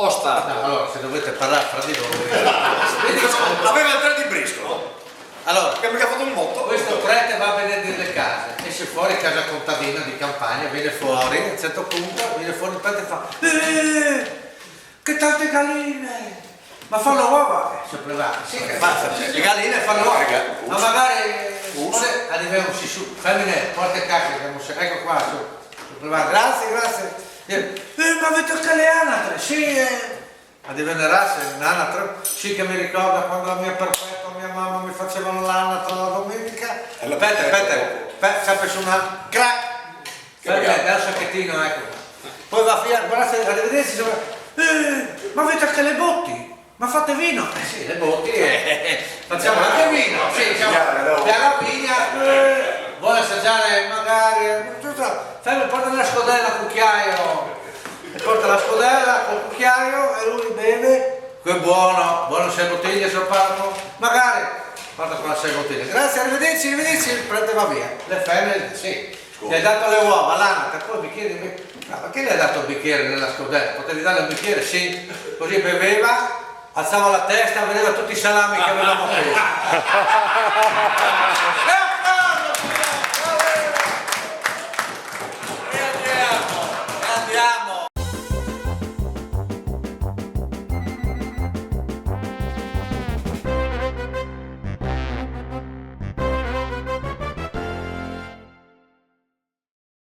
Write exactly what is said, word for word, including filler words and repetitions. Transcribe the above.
Osta. No, allora, se dovete parlare fra di voi. Aveva il tre di briscola. Allora, Che mi ha fatto un motto. Questo prete va a benedire le case, esce fuori casa contadina di campagna, viene fuori, a un certo punto viene fuori il prete e fa: "Eh, che tante galline! Ma fanno uova?" Eh, signor prelate, sì, che fa, le galline fanno uova. Ma magari, eh, arriva un sisù, femmine, porta a casa, che non se-, ecco qua, signor prelate, grazie, grazie. Eh, ma avete anche le anatre? Sì, eh. Ma deve venerarsi un'anatra? Sì, che mi ricorda quando la mia perpetua, mia mamma mi facevano l'anatra la domenica. E la Aspetta, perpetua aspetta, dopo? Pe-, sempre su una crack. Che Fermi, bravo. Dal sacchettino, ecco. Poi va via, grazie, arrivederci, signora. Eh, ma avete anche le botti? Ma fate vino? Eh sì, le botti, eh, facciamo anche vino, sì, siamo Signora, no. Piana Vigna, eh, vuole assaggiare magari, eh, non so, fermo, porta la scodella, cucchiaio. E porta la scodella col cucchiaio e lui beve. Che buono, buono, sei bottiglie, signor parroco? Magari. Porta qua sei bottiglie. Grazie, arrivederci, arrivederci. Il prete va via. Le femmine, sì. Gli hai dato le uova, l'anatra, poi il bicchiere. "No, ma perché le ha dato il bicchiere nella scodella? Potevi darle un bicchiere?" "Sì." Così beveva, alzava la testa, vedeva tutti i salami che avevamo preso. E